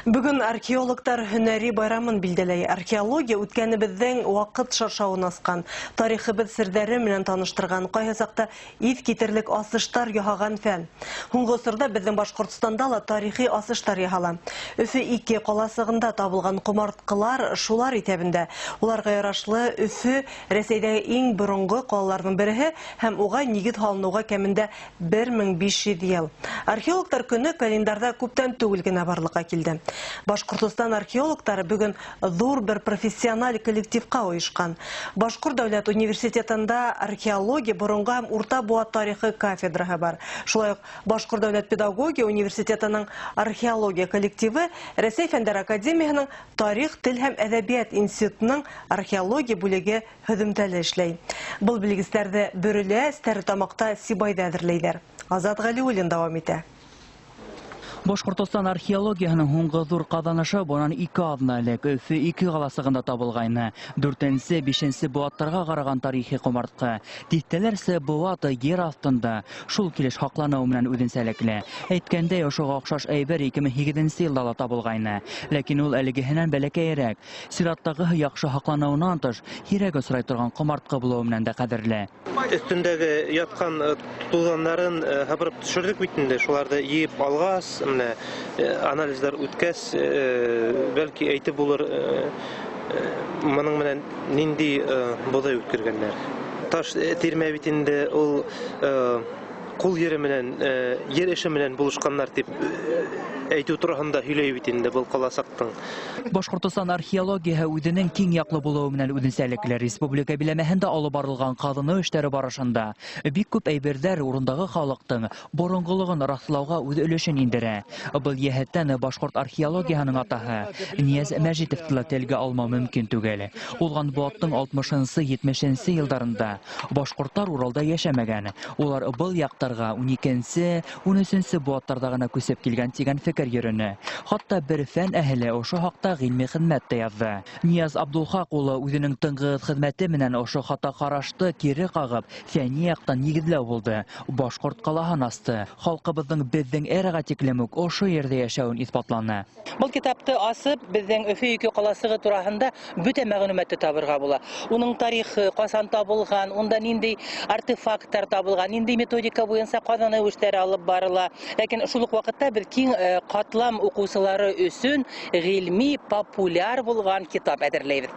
Бөгөн археологтар һөнәри байрамын билдәләй. Археология үткәнебеҙҙең ваҡыт шаршауын асҡан, тарихыбыҙ серҙәре менән таныштырған, ҡайһы саҡта иҫ китерлек асыштар яһаған фән. Һуңғы осорҙа беҙҙең Башҡортостанда ла тарихи асыштар яһала. Өфө 2 ҡаласығында табылған ҡомартҡылар шулар иҫәбендә. Уларға ярашлы, Өфө Рәсәйҙәге иң боронғо ҡалаларҙың береһе һәм уға нигеҙ һалыныуға кәмендә 1500 йыл. Археологтар көнө календарҙа күптән түгел генә барлыҡҡа килде. Башҡортостан археологтары бөгөн ҙур бер профессиональ коллективҡа ойошҡан. Башҡорт дәүләт университетында археология боронғо һәм урта быуат тарихы кафедраһы бар. Шулай уҡ Башҡорт дәүләт педагогия университетының археология коллективы Рәсәй Фәндәр академияһының тарих, тел һәм әҙәбиәт институтының археология бүлеге һөҙөмтәле эшләй. Был белгестәрҙе Бөрөлә, Стәрлетамаҡта, Сибайҙа әҙерләйҙәр. Азат Ғәлиуллин дауам итә. Башҡортостан археологияһының һуңғы ҙур ҡаҙанышы бынан 2 аҙна элек Өфө 2 ҡаласығында табылғайны. 4-нсе, 5-нсе быуаттарға ҡараған тарихи ҡомартҡы. Тиҫтәләрсә быуат ер аҫтында шул килеш һаҡланыу менән үҙенсәлекле. Әйткәндәй, ошоға оҡшаш әйбер 2008 йылда ла табылғайны. Ләкин ул әлегеһенән бәләкәйерәк. Сираттағыһы яҡшы һаҡланыуынан тыш, һирәк осрай торған ҡомартҡы булыуы менән дә ҡәҙерле. Өҫтөндәге ятҡан туҙандарын һыпырып төшөрҙөк бит инде, шуларҙы йыйып алғас, менә анализдар үткәс, бәлки әйтеп булыр, моның менән ниндәй боҙай үткәргәндәр. Таш тирмә бит инде ул ҡул ере менән, ер эше менән булышҡаннар тип әйтеү тураһында һөйләй бит инде был ҡаласаҡтың. Башҡортостан археологияһы үҙенең киң яҡлы булыуы менән үҙенсәлекле. Республика биләмәһендә алып барылған ҡаҙыныу эштәре барышында бик күп әйберҙәр урындағы халыҡтың боронғолоғон раҫлауға үҙ өлөшөн индерә. Был йәһәттән башҡорт археологияһының атаһы Нияз Мәжитовты ла телгә алмау мөмкин түгел. Уҙған быуаттың алтмышынсы, етмешенсе йылдарында башҡорттар Уралда йәшәмәгән. Улар был яҡтарға ун икенсе, ун өсөнсө быуаттарҙа ғына күсеп килгән тигән фекер йөрөнө. Хатта бер фән әһеле ошо хаҡта ғилми хеҙмәт тә яҙҙы. Нияз Абдулхаҡ улы үҙенең тынғыһыҙ хеҙмәте менән ошо хата ҡарашты кире ҡағып, фәнни яҡтан нигеҙләү булды. Башҡорт ҡалаһын асты. Халҡыбыҙҙың беҙҙең эраға тиклем үк ошо ерҙә йәшәүен иҫбатланы. Был китапты асып, беҙҙең Өфө 2 ҡаласығы тураһында бөтә мәғлүмәтте табырға була. Уның тарихы, ҡасан табылған, унда ниндәй артефакттар табылған, ниндәй методика буйынса ҡаҙыныу эштәре алып барыла. Ләкин шул уҡ ваҡытта беҙ киң ҡатлам уҡыусылары өсөн ғилми популяр булған китап әҙерләйбеҙ.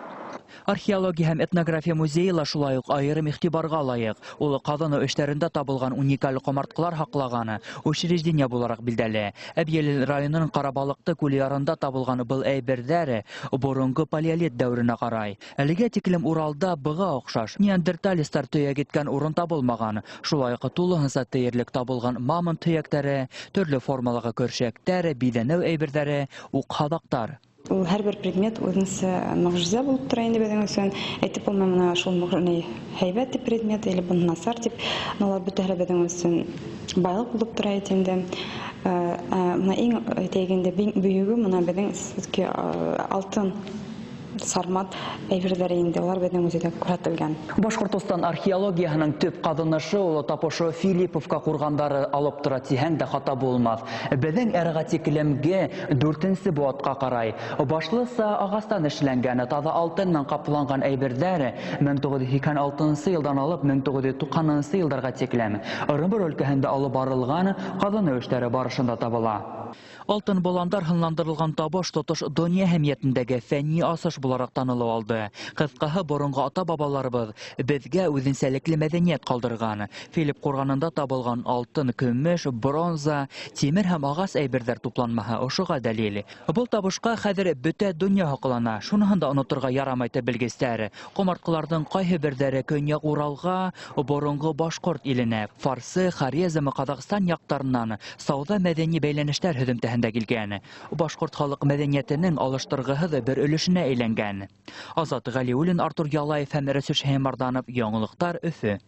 Археология һәм этнография музейы ла шулай уҡ айырым иғтибарға лайыҡ. Ул ҡаҙыныу эштәрендә табылған уникаль ҡомартҡылар һаҡлағаны учреждение булараҡ билдәле. Әбйәлил районының Ҡарабалыҡты күле ярында табылған был әйберҙәр боронғо палеолит дәүеренә ҡарай. Әлегә тиклем Уралда быға оҡшаш неандерталистар төйәк иткән урын табылмаған. Шулай уҡ тулыһынса тейерлек табылған мамонт төйәктәре, төрлө формалағы көршәктәр, биҙәнеү әйберҙәре, уҡ-һаҙаҡтар. Ул һәр бер предмет үҙенсә мөғжизә булып тора инде беҙҙең өсөн. Әйтеп булмай, мына шул һәйбәт тип предмет или быны насар тип, но улар бөтәһе лә беҙҙең өсөн байлыҡ булып тора бит инде. Мына иң әйтәйек бөйөгө мына беҙҙең все-таки алтын сармат әйберҙәре инде, улар беҙҙең музейҙа күрһәтелгән. Башҡортостан археологияһының төп ҡаҙанышы ул тап ошо Филипповка ҡурғандары алып тора тиһәң дә хата булмаҫ. Беҙҙең эраға тиклемге 4-нсе быуатҡа ҡарай. Башлыса ағастан эшләнгән, таҙа алтын менән ҡапланған әйберҙәр мең туғыҙ йөҙ һикһән алтынсы йылдан алып мең туғыҙ йөҙ туҡһанынсы йылдарға тиклем Ырымбур өлкәһендә алып барылған ҡаҙыныу эштәре барышында табыла. Алтын боландар һынландырылған табыш тотош донъя әһәмиәтендәге фәнни асыш булараҡ танылыу алды. Ҡыҫҡаһы, боронғо ата-бабаларыбыҙ беҙгә үҙенсәлекле мәҙәниәт ҡалдырған. Филипп ҡурғанында табылған алтын, көмөш, бронза, тимер һәм ағас әйберҙәр тупланмаһы ошоға дәлил. Был табышҡа хәҙер бөтә донъя һоҡлана. Шуныһын да оноторға ярамай тип белгестәр. Ҡомартҡыларҙың ҡайһы берҙәре Көньяҡ Уралға, боронғо башҡорт иленә, Фарсы, Хорезм, Ҡаҙағстан яҡтарынан сауҙа мәҙәни бәйләнештәр һөҙөмтәһендә килгән. Башҡорт халыҡ мәҙәниәтенең алыштырғыһыҙ бер өлөшөнә әйләнгән. Азат Ғәлиуллин, Артур Ялаев һәм Рәсүл Шәймарданов. Яңылыҡтар, Өфө.